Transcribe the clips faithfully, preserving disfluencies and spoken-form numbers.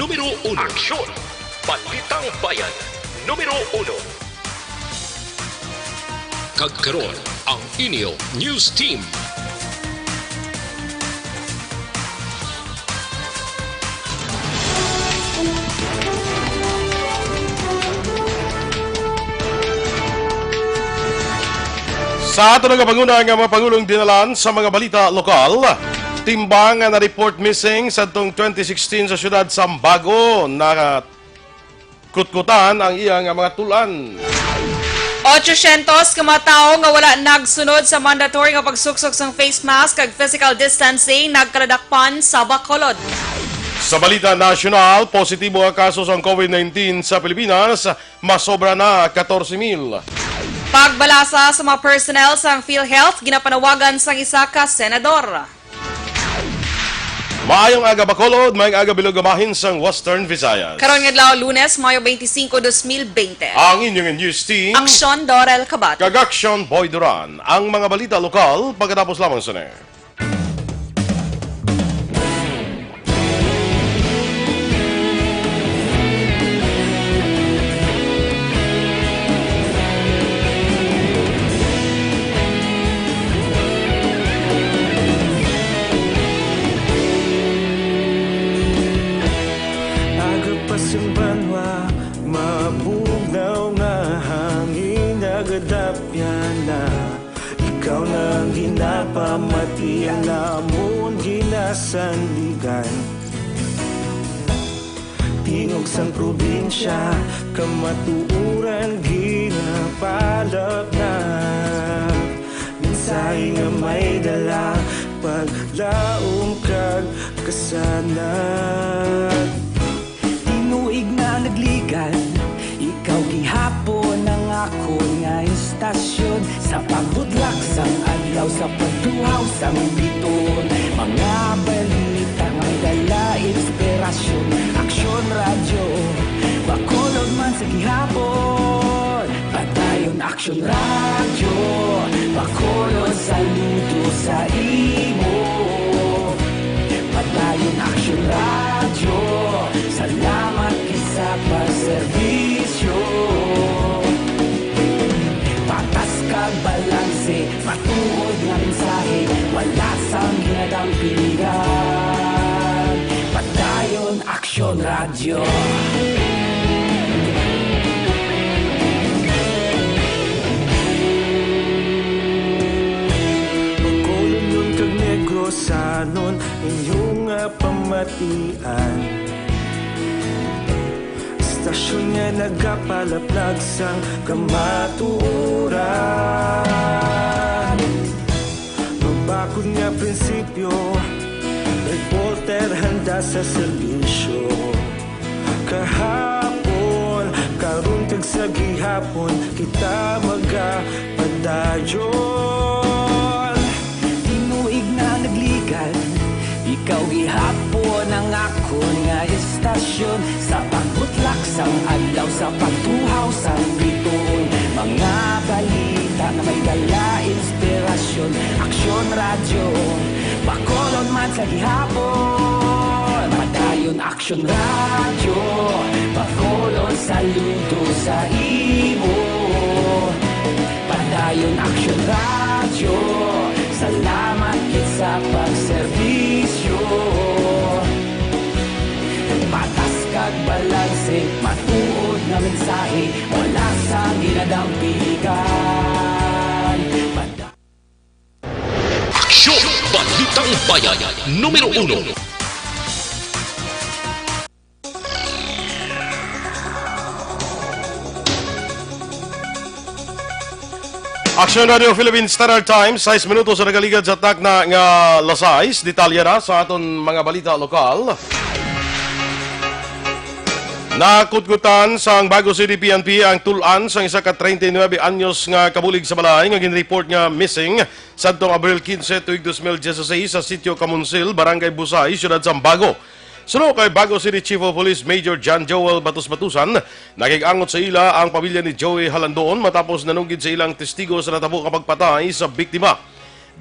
Numero uno. Aksyon! Balitang Bayan, numero uno. Kag karon, ang inyo news team. Sa ato nga panguna nga mga pangulong dinalan sa mga balita lokal, timbang nga na-report missing sa tong twenty sixteen sa siyudad Sambago, nakutkutan ang iya nga mga tulan. Otsosyentos ka mga tawo nga wala nagsunod sa mandatory nga pagsuksok sang face mask kag physical distancing nagkaladakpan sa Bacolod. Sa balita nasyonal, positibo ang kaso sang COVID nineteen sa Pilipinas, masobra na katorse mil. Pagbalasa sa mga personnel sang PhilHealth ginapanawagan sang isa ka senador. Maayong aga, Bacolod, maayong aga, Bilog nga bahin sang Western Visayas. Karon nga adlaw, Lunes, Mayo twenty-five, dos mil bente. Ang inyong news team, Aksyon Dorel Kabat. Kag Aksyon Boy Duran. Ang mga balita lokal pagkatapos lamang sini. Aga pa sang banwa, mabugnaw nga hangin, nagadapyan na. Ikaw na ang ginapamati, ang amon ginasandigan. Tingog sang probinsya, kamatuoran ginapalapnag. Mensahe nga may dala, paglaom kag kasanag. Tinuig na nagligan, ikaw gihapon ang akon nga istasyon. Sa pagbutlak sang adlaw, sa pagtuhaw sang bituon, mga balita nga may dala inspirasyon. Aksyon Radyo, Bacolod man sa gihapon. Padayon Aksyon Radyo, Bacolod, saludo sa imo. Padayon Aksyon Radyo, salamat gid sa pagserbisyo. Patas kag balanse, matuod nga mensahe, wala sang ginadampingan. Padayon Aksyon Radyo. Bacolodnon kag Negrosanon, inyo nga pamatian. Istasyon nga nagapalaplag sang kamatuoran. Mabakod nga prinsipyo, reporter handa sa serbisyo. Kahapon, karon kag sa gihapon, kita magapadayon. Tinuig na nagligan, ikaw gihapon ang akon nga istasyon. Sa pagbutlak sang adlaw, sa pagtuhaw sang bituon, mga balita nga may dala inspirasyon. Aksyon Radyo, Bacolod man sa gihapon. Padayon Aksyon Radyo, Bacolod, saludo sa imo. Padayon Aksyon Radyo, salamat gid sa pagserbisyo. Patas kag balanse, matuod nga mensahe, wala sang ginadampingan. Pada- Aksyon! Balitang Bayan, numero uno. Aksyon Radio Philippine Standard Time, sais minutos sa nagaligad sa takna nga alas sais. Detalye na sa aton mga balita lokal. Nakutkutan sang Bago City P N P ang tul-an sang isa ka treinta y nuebe anyos nga kabulig sa balay nga ginreport nga missing sadtong Abril quince, tuig dos mil dieciséis, sa Sitio Kamonsil, Barangay Busay, Siyudad Sambago. Suno kay Bago City Chief of Police Major John Joel Batos Batusan, nakig-angot sa ila ang pamilya ni Joey Halandon matapos nanunggid sa ilang testigo sa natabo nga pagpatay sa biktima.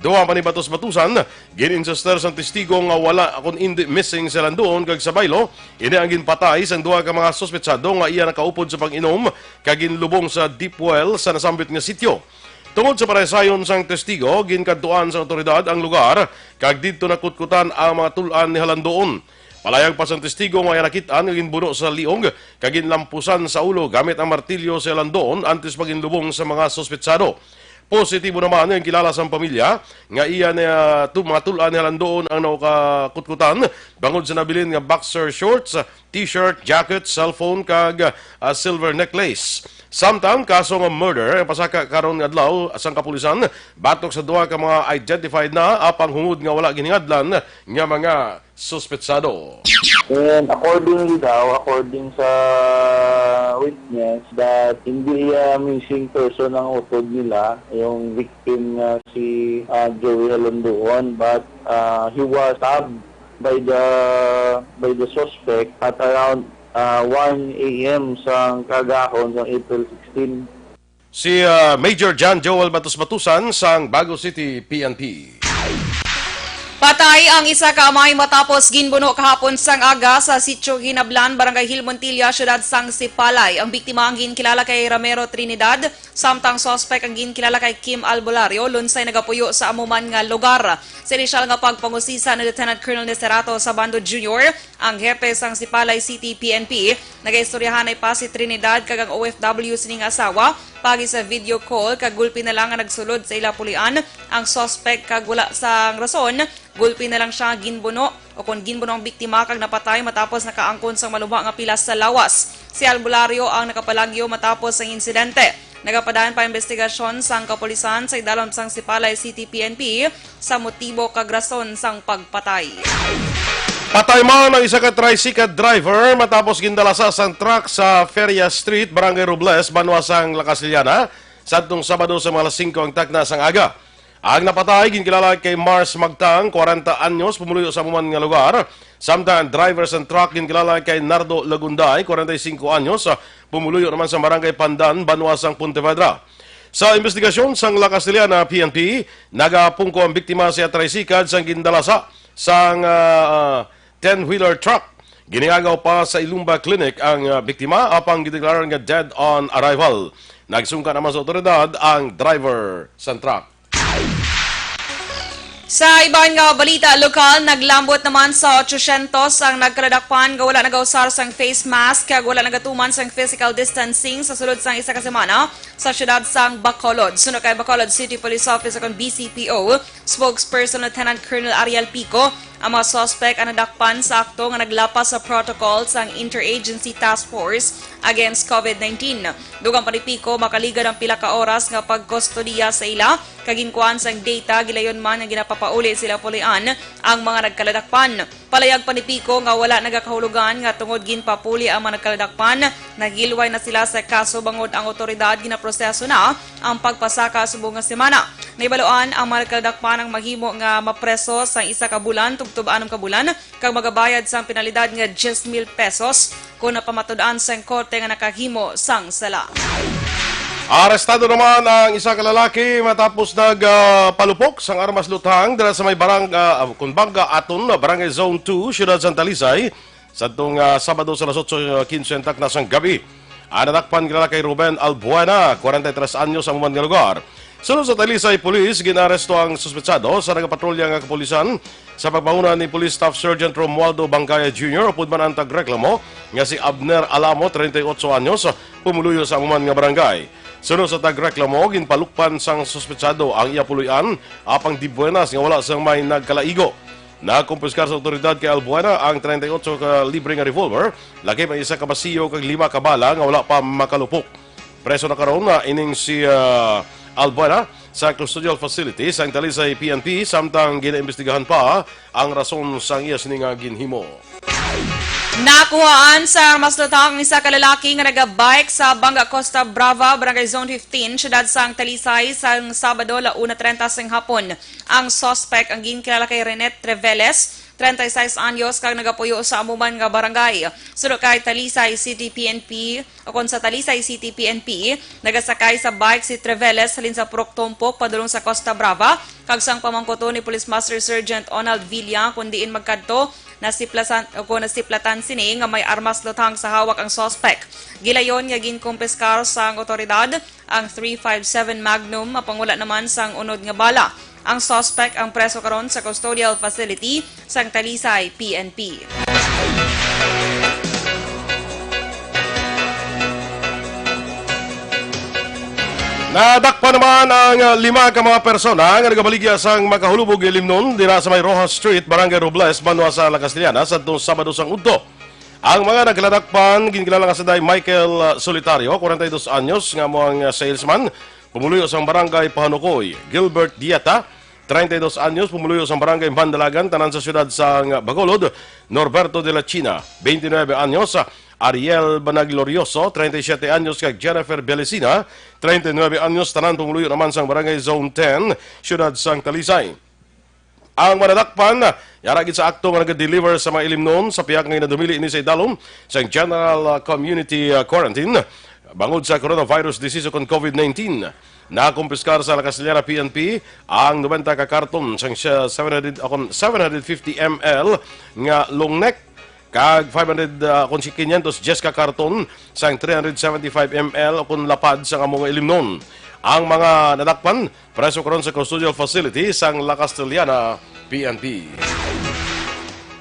Duha pa ni batos-batusan, gin-insister sang testigo nga wala kon indi missing si Landoon kag sa baylo, ini ang ginpatay sang duha ka mga suspetsado nga iya nakaupod sa pag-inom kag ginlubong sa deep well sa nasambit nga sitio. Tungod sa panaysayon sang testigo, ginkadtuan sa awtoridad ang lugar kag didto nakutkutan ang mga tul-an ni Halandoon. Palayag pa sang testigo nga iya nakit-an nga ginbuno sa liog kag ginlampusan sa ulo gamit ang martilyo si Halandoon antes pa ginlubong sa mga suspetsado. Positibo naman ang kilala sang pamilya nga iya na tu-, mga tul-an ni Halandoon ang nakakutkutan bangod sa nabilin nga boxer shorts, t-shirt, jacket, cellphone kag, ah, silver necklace. Samtang kaso nga murder ang pasaka karon nga adlaw sang kapulisan batok sa duha ka mga identified na apang hungod nga wala ginhingadlan nga mga suspetsado. And accordingly daw, according sa witness, that hindi iya missing person ang utod nila, yung victim nga si, ah, Joey Halunduon, but, ah, he was stabbed by the, by the suspect at around, ah, one a m sang kagahon sang April sixteen. Si, ah, Major John Joel Batos-Batusan sang Bago City P N P. Patay ang isa ka amay matapos ginbuno kahapon sang aga sa Sitio Hinablan, Barangay Hill Montilla, siyudad sang Sipalay. Ang biktima ang ginkilala kay Ramiro Trinidad, samtang suspek ang ginkilala kay Kim Albolario, lunsay nagapuyo sa amo man nga lugar. Sa inisyal nga pagpangusisa ni Lieutenant Colonel Neserato Sabando Junior, ang hepe sang Sipalay City P N P, nagaistoryahanay pa si Trinidad kag ang O F W sini nga asawa paagi sa video call, kag gulpi na lang nga nagsulod sa ila pulian ang suspek kag wala sang rason, gulpi na lang siya ginbuno o kon ginbuno ang biktima kag napatay matapos nakaangkon sang malubha nga pilas sa lawas. Si Albolario ang nakapalagyo matapos ang insidente. Nagapadayon pa ang investigasyon sang kapulisan sa idalom sang Sipalay City P N P sa motibo kag rason sang pagpatay. Patay man ang isa ka tricycle driver matapos gindalasa sang truck sa Feria Street, Barangay Robles, banwa sang La Castellana, sadtong Sabado sa mga alas singko ang takna sang aga. Ang napatay ginkilala kay Mars Magtang, kwarenta anyos, pumuluyo sa amo man nga lugar, samtang ang driver sang truck ginkilala kay Nardo Lagunday, kwarenta y singko anyos, pumuluyo naman sa Barangay Pandan, banwa sang Pontevedra. Sa investigasyon sang La Castellana P N P, nagapungko ang biktima sa tricycle sang gindalasa sang, ah, ten-wheeler truck. Giniagaw pa sa Ilumba Clinic ang, ah, biktima, apang gideklarar nga dead on arrival. Nagsungka naman sa otoridad ang driver sang truck. Sa iban nga balita lokal, naglambot naman sa otsosyentos ang nagkaladakpan nga wala nagausar sang face mask kag wala nagatuman sang physical distancing sa sulod sang isa ka semana sa siyudad sang Bacolod. Suno kay Bacolod City Police Office o kon B C P O spokesperson Lieutenant Colonel Ariel Pico, ang mga suspek ang nadakpan sa akto nga naglapas sa protocol sang Interagency Task Force Against COVID nineteen. Dugang pa ni Pico, makaligad ang pila ka oras nga pagkustodiya sa ila, kag ginkuhaan sang data, gilayon man nga ginapapauli sila pulian ang mga nagkaladakpan. Palayag pa ni Pico nga wala nagakahulugan nga tungod ginpapuli ang mga nagkaladakpan, nagilway na sila sa kaso bangod ang otoridad ginaproseso na ang pagpasaka subong nga semana. Nahibaluan ang mga nagkaladakpan ang mahimo nga mapreso sang isa ka bulan tubtob anom ka bulan kag magabayad sang penalidad nga diyes mil pesos kon napamatud-an sang korte nga nakahimo sang sala. Arestado naman ang isa ka lalaki matapos nag, ah, palupok sang armas luthang dira sa may barang-, ah, Kumbanga Aton, Barangay Zone two, Siyudad Santa Lisay, sadtong, ah, Sabado sa alas otso quince ang takna sang gabi. Ang nadakpan kilala kay Ruben Albuena, kwarenta y tres anyos, ang amo man nga lugar. Suno sa Talisay Police, ginaresto ang suspetsado sa nagapatrolya nga kapulisan sa pagpanguna ni Police Staff Sergeant Romualdo Bangkaya Junior, upod man ang tagreklamo nga si Abner Alamo, treinta y ocho anyos, pumuluyo sa amo man nga barangay. Suno sa tagreklamo, ginpalukpan sang suspetsado ang iya puloy-an, apang di buenas nga wala sang may nagkalaigo. Nakumpiskar sa awtoridad kay Albuena ang treinta y ocho kalibre nga revolver, lakip ang isa ka basiyo kag lima ka bala nga wala pa makalupok. Preso na karon na ining si, ah, Albuena sa custodial facility sang Talisay P N P, samtang ginaimbestigahan pa ang rason sang iya sini nga ginhimo. Nakuhaan sa armas luthang ang isa ka lalaki nga nagabike sa Banga Costa Brava, Barangay Zone fifteen, siyudad sang Talisay, sang Sabado, la una treinta sang hapon. Ang suspect ang ginkilala kay Renette Treveles, treinta y seis anyos, kag nagapuyo sa amo man nga barangay. Suno kay Talisay City P N P, o kon sa Talisay City P N P, nagasakay sa bike si Treveles halin sa Purok Tumpok padulong sa Costa Brava, kag sang pamangkuton ni Police Master Sergeant Onald Villa kon diin magkadto, nasiplasan, o kon nasiplatan sini nga may armas luthang sa hawak ang suspect. Gilayon nga ginkumpiskar sang otoridad ang three five seven Magnum, mapangula naman sang unod nga bala. Ang suspect ang preso karon sa custodial facility sang Talisay P N P. Nadakpan naman ang, ah, lima ka mga persona nga nagabaligya sang makahulubog nga ilimnon dira sa may Rojas Street, Barangay Robles, banwa sa La Castellana, sadtong Sabado sang udto. Ang mga nagkadakpan, ginkilala nga si Day Michael, ah, Solitario, kwarenta y dos anyos, nga amo ang, ah, salesman, pumuluyo sang Barangay Pahanukoy. Gilbert Dieta, treinta y dos anyos, pumuluyo sang Barangay Mandalagan, tanan sa siyudad sang Bacolod. Norberto de la China, veintinueve anyos, ah, Ariel Banaglorioso, treinta y siete anyos, kag Jennifer Belicina, treinta y nueve anyos, tanan pumuluyo naman sang Barangay Zone ten, siyudad sang Talisay. Ang madadakpan, yara gid sa akto nga nag-deliver sa mga ilimnon sa pihak nga ginadumili ini sa idalom sang General, ah, Community, ah, Quarantine bangod sa coronavirus disease o kon COVID nineteen. Nakumpiskar sa La Castellana P N P ang noventa ka karton sang siya seven hundred, o kon seven hundred fifty M L nga long neck kag five hundred, ah, kon si quinientos diyes ka karton sang three hundred seventy-five M L o kon lapad sang amo nga ilimnon. Ang mga nadakpan, preso karon sa custodial facility sang La Castellana P N P.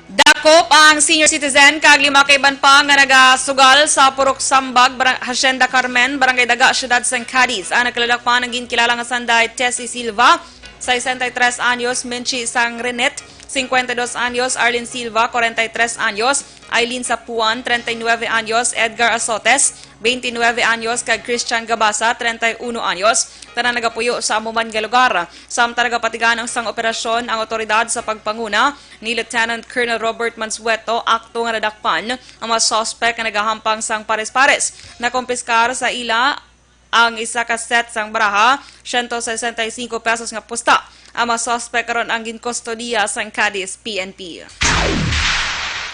Dakop ang senior citizen kag lima ka iban pa nga nagasugal sa Purok Sambag, Barang-, Hacienda Carmen, Barangay Daga, Siyudad sang Cadiz. Ang nagkadakpan ang ginkilala nga sanday Tessie Silva, sesenta y tres anyos, Menchi Sangrenet, cincuenta y dos anyos, Arlene Silva, cuarenta y tres anyos, Aileen Sapuan, treinta y nueve anyos, Edgar Azotes, veintinueve anyos, kag Christian Gabasa, treinta y uno anyos. Tanan nagapuyo sa amo man nga lugar. Samtang nagapatigayon sang operasyon ang otoridad sa pagpanguna ni Lieutenant Colonel Robert Mansueto, akto nga nadakpan ang mga suspek nga nagahampang sang pares-pares. Nakumpiskar sa ila ang isa ka set sang baraha, siyento sesenta y singko pesos nga pusta. Ang mga suspek karon ang ginkustodiya sang Cadiz P N P.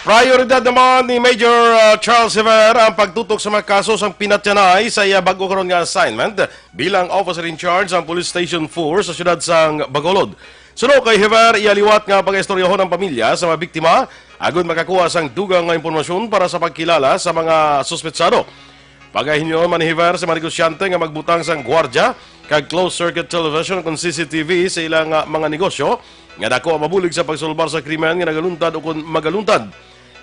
Prioridad naman ni Major, uh, Charles Javier ang pagtutok sa mga kaso sang pinatyanay sa iya bag-o karon nga assignment bilang officer in charge sang Police Station four sa siyudad sang Bacolod. Suno kay Javier, iya liwat nga pagaistoryahan ang pamilya sa mga biktima agud makakuha sang dugang nga impormasyon para sa pagkilala sa mga suspetsado. Pagahinyo man ni Javier sa mga negosyante nga magbutang sang gwardya kag closed-circuit television kon C C T V sa ilang, ah, mga negosyo nga daku ang mabulig sa pagsulbar sa krimen nga nagaluntad o kon magaluntad.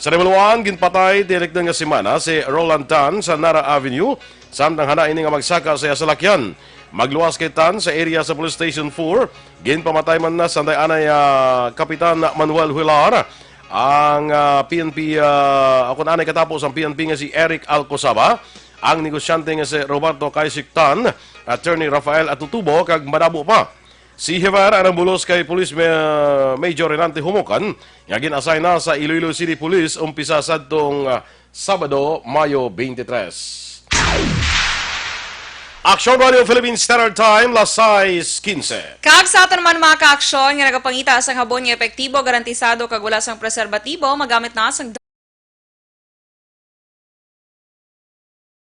Sa nahibaluan, ginpatay tinik-, nga semana si Roland Tan sa Nara Avenue, samtang hana ini nga magsaka sa iya salakyan. Magluwas kay Tan sa area sa Police Station four, ginpamatay man na sanday anay, ah, Kapitan Manuel Huilar. Ang, ah, P N P, ah, ako na anay katapos ang P N P nga si Eric Alcozaba, ang negosyante nga si Roberto Kaisik Tan, Attorney Rafael Atutubo, kag madamo pa. Si Javier ang nagbulos kay Police Ma-, Major Renante Humukan nga gin-assign na sa Iloilo City Police umpisa sadtong, ah, Sabado, Mayo twenty-three. Aksyon Radio Philippine Standard Time, las sais quince. Kag sa aton man mga kaaksyon nga nagapangita sang habon nga epektibo, garantisado kag wala sang preserbatibo, magamit na sang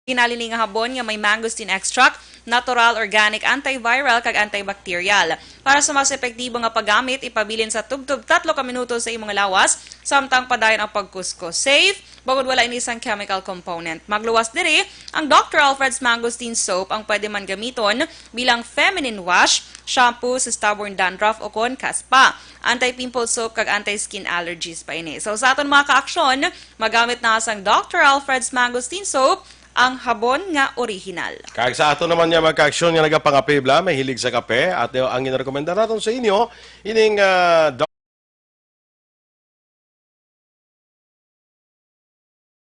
orihinal ini nga habon nga may mangosteen extract, natural, organic, antiviral kag antibacterial. Para sa mas epektibo nga paggamit, ipabilin sa tubtob tatlo ka minuto sa imong lawas samtang padayon ang pagkuskos. Safe, bangod wala ini sang chemical component. Magluwas diri, ang Doctor Alfred's Mangosteen Soap ang pwede man gamiton bilang feminine wash, shampoo sa stubborn dandruff o kon kaspa. Anti-pimple soap kag anti-skin allergies pa ini. So, sa aton mga kaaksyon, magamit na sang Doctor Alfred's Mangosteen Soap, ang habon nga orihinal. Kag sa aton naman nga mga kaaksyon nga nagapangapibla, mahilig sa kape, at ang ginarekomenda naton sa inyo, ining, ah,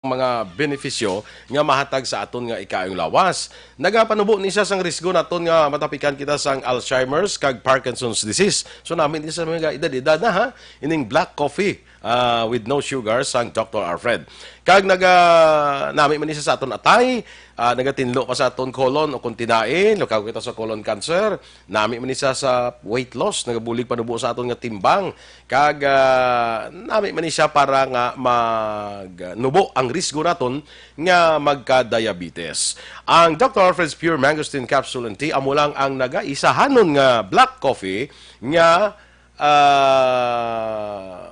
mga benepisyo nga mahatag sa aton nga ikaayong lawas. Nagapanubo ni siya sang risgo naton nga matapikan kita sang Alzheimer's kag Parkinson's disease. So, nami ni sa mga edad-edad na, ha? Ining black coffee, ah, with no sugar sang Doctor Alfred. Kag naga-, nami man ni siya sa aton atay, ah, nagatinlo pa sa aton colon o kung tinai, lukaw kita sa colon cancer, nami man ni siya sa weight loss, nagabulig panubo sa aton nga timbang, kag, ah, nami man ni siya para nga magnubo ang risgo naton nga magka-diabetes. Ang Doctor Alfred's Pure Mangosteen Capsule and Tea amo lang ang nagaisahanon nga black coffee nga, ah,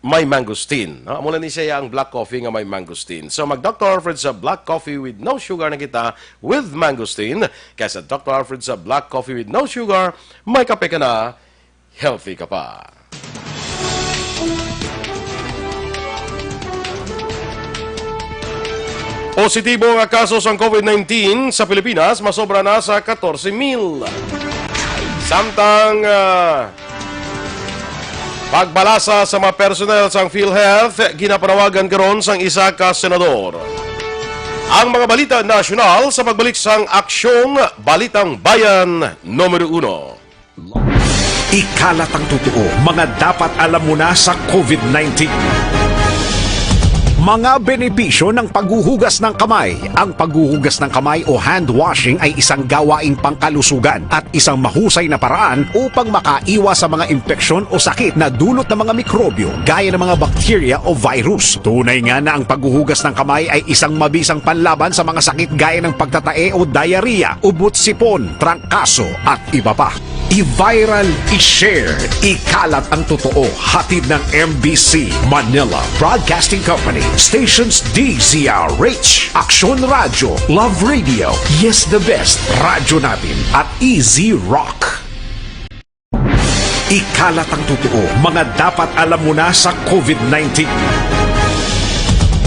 may mangosteen, no? Amo lang ni siya ang black coffee nga may mangosteen. So, mag Doctor Alfred sa black coffee with no sugar na kita with mangosteen. Kay sa Doctor Alfred sa black coffee with no sugar, may kape ka na, healthy ka pa. Positibo nga kaso sang COVID nineteen sa Pilipinas masobra na sa katorse mil. Samtang, ah, pagbalasa sa mga personnel sang PhilHealth, ginapanawagan karon sang isa ka senador. Ang mga balita nasyonal sa pagbalik sang Aksyong Balitang Bayan numero uno. Ikalat ang totoo, mga dapat alam mo na sa COVID nineteen. Mga benepisyo ng paghuhugas ng kamay. Ang paghuhugas ng kamay o hand washing ay isang gawaing pangkalusugan at isang mahusay na paraan upang makaiwas sa mga impeksyon o sakit na dulot ng mga mikrobyo gaya ng mga bakterya o virus. Tunay nga na ang paghuhugas ng kamay ay isang mabisang panlaban sa mga sakit gaya ng pagtatae o diarrhea, ubot sipon, trangkaso, at iba pa. I-viral, i-share, ikalat ang totoo. Hatid ng M B C Manila Broadcasting Company, stations D Z R H, Aksyon Radyo, Love Radio, Yes the Best, Radyo Natin, at Easy Rock. Ikalat ang totoo, mga dapat alam mo na sa COVID nineteen.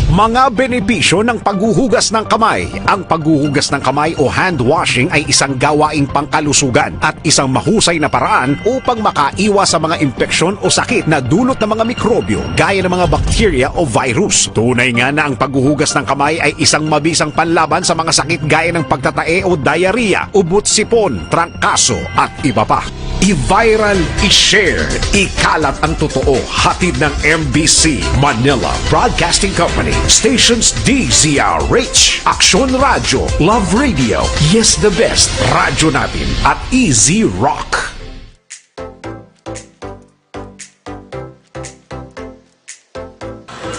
Mga benepisyo ng paghuhugas ng kamay. Ang paghuhugas ng kamay o hand washing ay isang gawaing pangkalusugan at isang mahusay na paraan upang makaiwas sa mga impeksyon o sakit na dulot ng mga mikrobyo gaya ng mga bakterya o virus. Tunay nga na ang paghuhugas ng kamay ay isang mabisang panlaban sa mga sakit gaya ng pagtatae o diarrhea, ubot sipon, trangkaso, at iba pa. I-viral, i-share, ikalat ang totoo. Hatid ng M B C Manila Broadcasting Company, stations D Z R H, Aksyon Radyo, Love Radio, Yes the Best, Radyo Natin, at Easy Rock.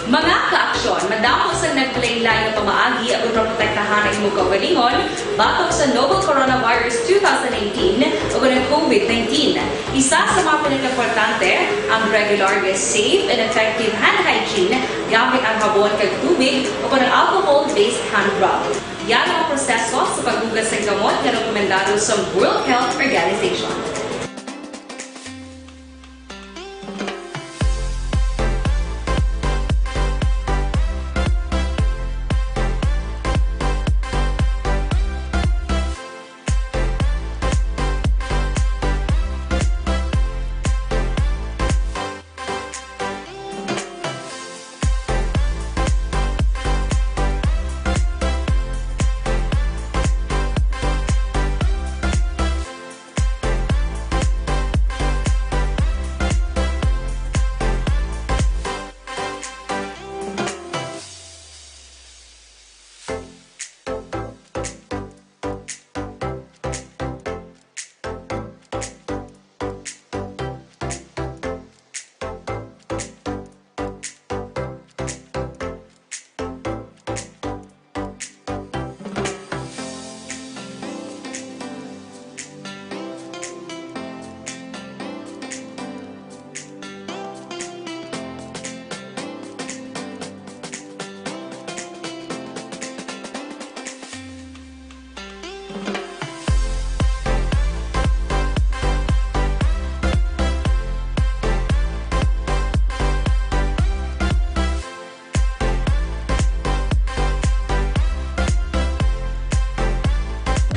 Mga kaaksyon, madamo sang naglain-lain nga pamaagi aron maprotektahan ang imong kaugalingon batok sa novel coronavirus two thousand nineteen o ang COVID nineteen. Isa sa mga pinakaimportante, ang regular nga safe and effective hand hygiene gamit ang habon kag tubig o ang alcohol-based hand rub. Yara ang proseso sa paghugas sang kamot nga rekomendado sa World Health Organization.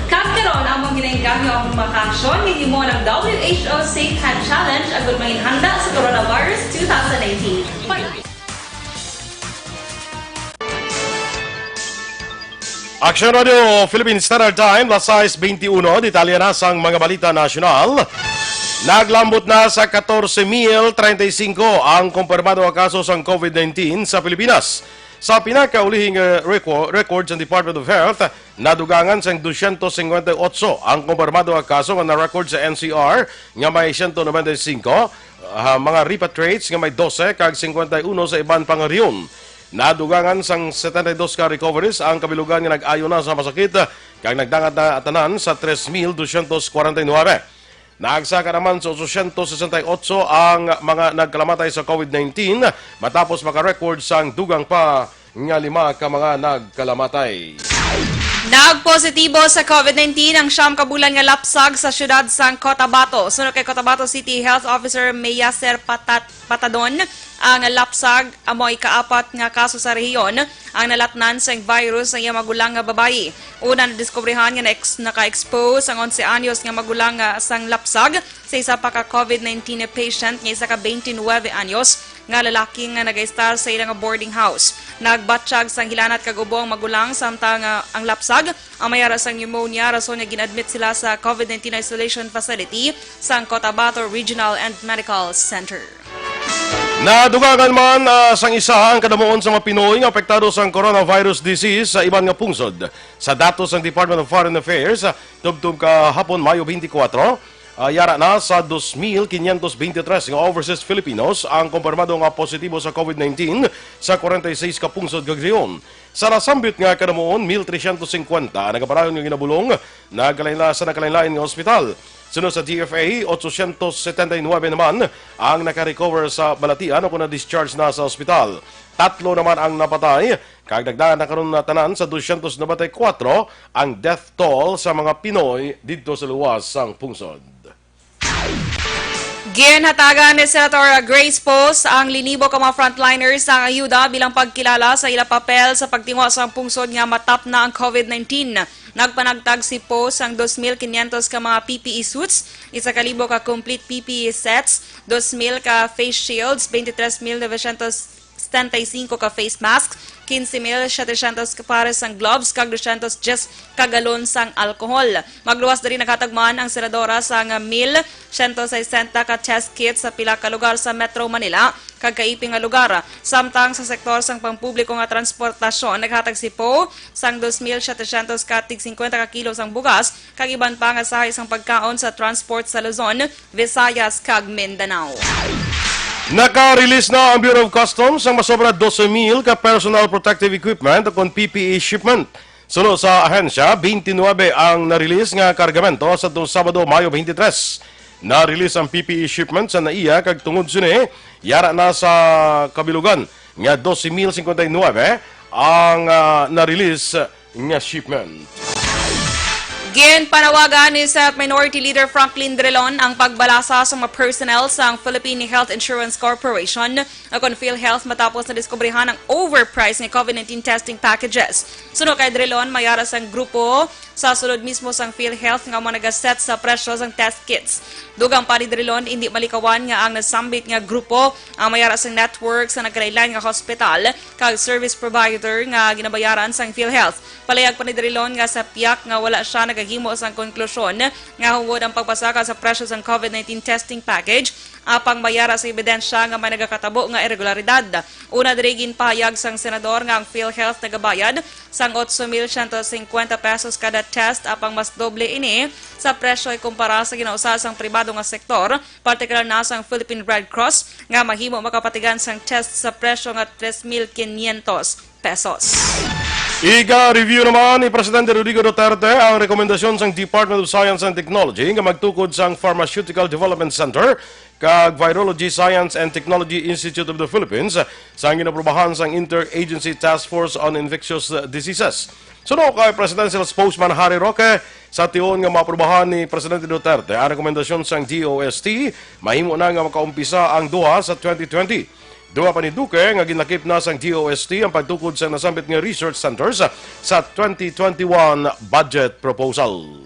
Kag karon, among ginaengganyo ang mga kaaksyon nga gihimo ng W H O Safe Hand Challenge agud manginhanda sa coronavirus two thousand nineteen. Aksyon Radio Philippine Standard Time, las sais beintiuno, detalye na sang mga balita nasyonal. Naglambot na sa katorse mil treinta y cinco ang kumpirmado nga kaso sang COVID nineteen sa Pilipinas. Sa pinakaulihing, eh, reco-, record sa Department of Health, nadugangan sang dosyentos singkwenta y otso ang kumpirmado nga kaso nga na-record sa N C R, nga may siyento nobenta y singko, ah, mga repatriates nga may dose kag singkwenta y uno sa iban pa nga rehiyon. Nadugangan sang setenta y dos ka recoveries ang kabilugan nga nag-ayo na sa masakit, kag nagdangat na tanan sa tres mil dosyentos kwarenta y nuebe. Naagsa ka naman sa otso siyento sesenta y otso ang mga nagkalamatay sa COVID nineteen, matapos maka-record sang dugang pa nga lima ka mga nagkalamatay. Nagpositibo sa COVID nineteen ang siyam ka bulan nga lapsag sa siyudad sang Cotabato. Suno kay Cotabato City Health Officer Meyaser Patat-, Patadon, ang lapsag amo ikaapat nga kaso sa rehiyon ang nalatnan sang virus sa iya magulang nga babayi. Una, nadiskubrihan nga na-ex-, naka-expose ang onse anyos nga magulang nga sang lapsag sa isa pa ka COVID nineteen patient nga isa ka twenty-nine anyos nga lalaki nga nagaistar sa ila nga boarding house. Nagbatyag sang hilanat kag ubo ang magulang, samtang, ah, ang lapsag ang may ara sang pneumonia, rason nga gin-admit sila sa COVID nineteen isolation facility sang Cotabato Regional and Medical Center. Nadugangan man, ah, sang isa ang kadamuon sa mga Pinoy nga apektado sang coronavirus disease sa iban nga pungsod. Sa datos sang Department of Foreign Affairs, ah, tubtob kahapon, Mayo twenty-four, ah, yara na sa dos mil quinientos veintitrés nga overseas Filipinos ang kumpirmado nga positibo sa COVID nineteen sa kwarenta y seis ka pungsod kag rehiyon. Sa nasambit nga kadamuon, mil tresyentos singkwenta ang nagapadayon nga ginabulong nagkalain-, sa nagkalain-lain nga ospital. Sunod sa D F A, otso siyento setenta y nuebe naman ang naka-recover sa balatian o kon na-discharge na sa ospital. Tatlo naman ang napatay, kag nagdaan na karon na tanan sa dosyentos nobenta y kuwatro ang death toll sa mga Pinoy didto sa luwas sang pungsod. Ginhatagan ni Senator Grace Poe ang linibo ka mga frontliners ang ayuda bilang pagkilala sa ila papel sa pagtinguha sa pungsod nga matapna ang COVID nineteen. Nagpanagtag si Poe sang dos mil quinientos ka mga P P E suits, isa ka libo ka complete P P E sets, dos mil ka face shields, twenty-three mil novecientos setenta y cinco ka face mask, quince mil setecientos ka pares sang gloves, kag doscientos diez ka galon sang alcohol. Magluwas diri naghatag man ang senadora sang mil siyento sesenta ka test kits sa pila ka lugar sa Metro Manila kag kaiping nga lugar. Samtang sa sektor sang pampubliko nga transportasyon, naghatag si Poe sang dos mil setecientos ka tig singkwenta ka kilo sang bugas kag iban pa nga sahay sang pagkaon sa transport sa Luzon, Visayas, kag Mindanao. Naka-release na ang Bureau of Customs sang masobra dose mil ka personal protective equipment o kon P P E shipment. Suno sa ahensya, twenty-nine ang na-release nga kargamento sa atong Sabado, Mayo twenty-three. Na-release ang P P E shipment sa NAIA kag tungod sini, yara na sa kabilugan nga dose mil singkwenta y nuebe ang, ah, na-release nga shipment. Ginpanawagan ni Senate Minority Leader Franklin Drilon ang pagbalasa sa mga personnel sang Philippine Health Insurance Corporation o kon PhilHealth matapos nadiskubrihan ang overpriced nga COVID nineteen testing packages. Suno kay Drilon, may ara sang grupo sa sulod mismo sang PhilHealth nga amo nagaset sa presyo sang test kits. Dugang pa ni Drilon, indi malikawan nga ang nasambit nga grupo ang may ara sang network sa nagkalainlain nga hospital kag service provider nga ginabayaran sang PhilHealth. Palayag pa ni Drilon nga sa piyak nga wala sia nagahimo sang konklusyon nga hungod ang pagpasaka sa presyo sang COVID nineteen testing package, apang may ara sa ebidensya nga may nagakatabo nga iregularidad. Una diri, ginpahayag sang senador nga ang PhilHealth nagabayad sang otso mil siyento singkwenta pesos kada test, apang mas doble ini sa presyo ikumpara sa ginausa sang pribado nga sektor, partikular na sang Philippine Red Cross, nga mahimo makapatigan sang test sa presyo nga tres mil quinientos pesos. Iga-review naman ni Presidente Rodrigo Duterte ang rekomendasyon sang Department of Science and Technology nga magtukod sang Pharmaceutical Development Center kag Virology Science and Technology Institute of the Philippines sang ginaprubahan sang Interagency Task Force on Infectious Diseases. Suno kay Presidential Spokesman Harry Roque, sa tion nga maaprubahan ni Presidente Duterte ang rekomendasyon sang D O S T, mahimo na nga makaumpisa ang duha sa twenty twenty. Dugang pa ni Duque nga ginlakip na sang D O S T ang pagtukod sa nasambit nga research centers sa twenty twenty-one budget proposal.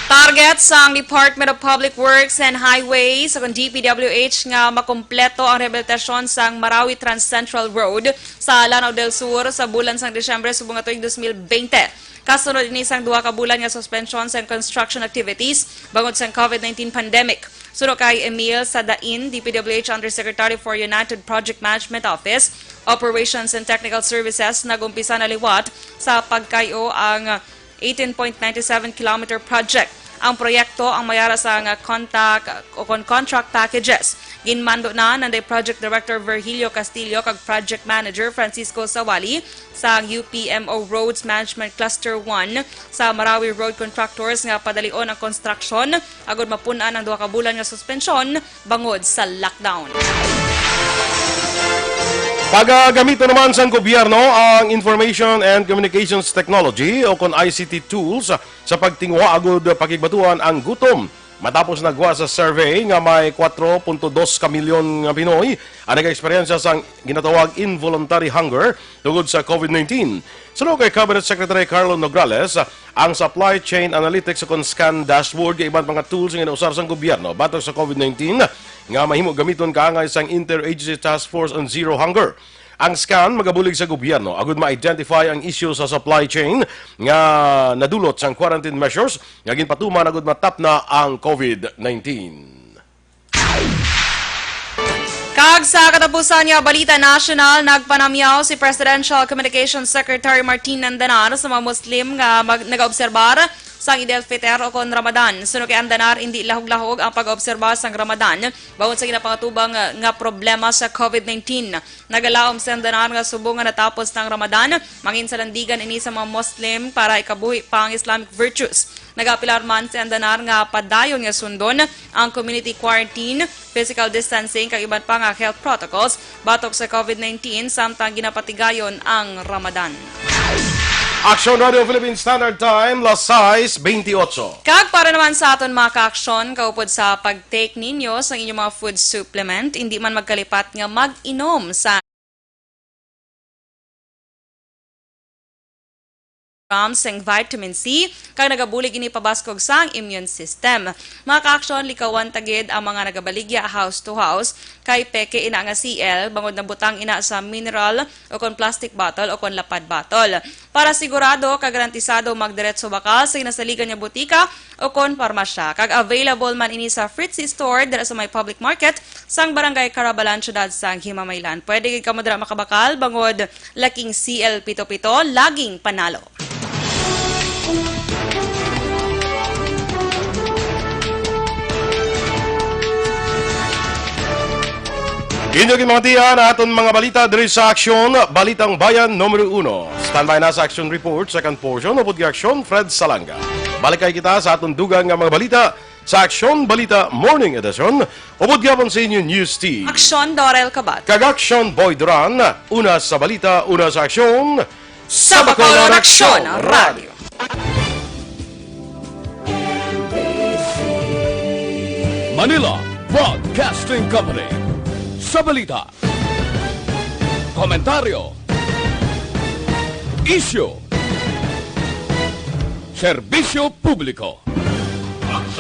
Target sang Department of Public Works and Highways o kon D P W H nga makompleto ang rehabilitasyon sang Marawi Trans Central Road sa Lanao del Sur sa bulan sang Disyembre subong nga tuig dos mil bente. Kasunod ini sang duha ka bulan nga suspensyon sang construction activities bangod sang COVID nineteen pandemic. Suno kay Emil Sadain, D P W H Undersecretary for United Project Management Office, Operations and Technical Services, nag-umpisa na liwat sa pagkay-o ang eighteen point nine seven kilometer project. Ang proyekto ang may ara sang contact o kon contract packages. Ginmando na nanday Project Director Virgilio Castillo kag Project Manager Francisco Sawali sang U P M O Roads Management Cluster one sa Marawi Road Contractors nga padalion ang konstruksyon agud mapun-an ang duha ka bulan nga suspensyon bangod sa lockdown. Pagagamiton naman sang gobyerno ang Information and Communications Technology o kon I C T tools sa pagtinguha agud pakigbatuan ang gutom. Matapos nagwa sa survey nga may kwatro punto dos ka milyon nga Pinoy ang nag-eksperyensya sang ginatawag involuntary hunger tungod sa COVID nineteen. Suno kay Cabinet Secretary Carlo Nograles, ang Supply Chain Analytics o kon scan dashboard kag iban pa nga tools nga ginausar sang gobyerno batok sa COVID nineteen nga mahimo gamiton kaangay sang Interagency Task Force on Zero Hunger. Ang scan magabulig sa gobyerno agud ma-identify ang isyu sa supply chain nga nadulot sang quarantine measures nga ginpatuman agud matapna ang COVID nineteen. Kag sa katapusan nga balita nasyonal, nagpanamyaw si Presidential Communications Secretary Martin Andanar sa mga Muslim nga mag-, nagaobserbar sang Eid al-Fitr o kon Ramadan. Suno kay Andanar, indi lahog-lahog ang pag-obserba sang Ramadan bangod sa ginapangatubang nga problema sa COVID nineteen. Nagalaom si Andanar nga subong nga natapos na ang Ramadan, mangin salandigan ini sa mga Muslim para ikabuhi pa ang Islamic virtues. Nagaapelar man si Andanar nga padayon nga sundon ang community quarantine, physical distancing, kag iban pa nga health protocols batok sa COVID nineteen samtang ginapatigayon ang Ramadan. Aksyon Radio Philippine Standard Time, las sais bentiocho. Kag para naman sa aton mga kaaksyon, kaupod sa pag-take ninyo sa inyong mga food supplement, hindi man magkalipat nga mag-inom sa grams sang vitamin C, kag nagabulig ini pabaskog sang immune system. Mga kaaksyon, likawan ta gid ang mga nagabaligya house to house, kay peke ina nga C L, bangod nabutang ina sa mineral o kon plastic bottle o kon lapad bottle. Para sigurado kag garantisado, magdiretso bakal sa ginasaligan nga butika o kon parmasya, kag available man ini sa Fritzy Store dira sa may public market sang Barangay Carabalan, Siyudad sang Himamaylan. Pwede gid kamo dira makabakal bangod laking C L pito pito, laging panalo. Inyo ginmangatian aton mga balita diri sa Aksyon, Balitang Bayan numero uno. Standby na sa Aksyon Report, second portion, upod kay Aksyon, Fred Salanga. Balik kay kita sa aton dugang nga mga balita sa Aksyon Balita Morning Edition, upod gyapon sa inyo News Team. Aksyon, Dorel Kabat. Kag Aksyon, Boy Duran. Una sa balita, una sa aksyon. Sa Bacolod Aksyon Radio. Manila Broadcasting Company. Sa balita, komentaryo, isyu, serbisyo publiko.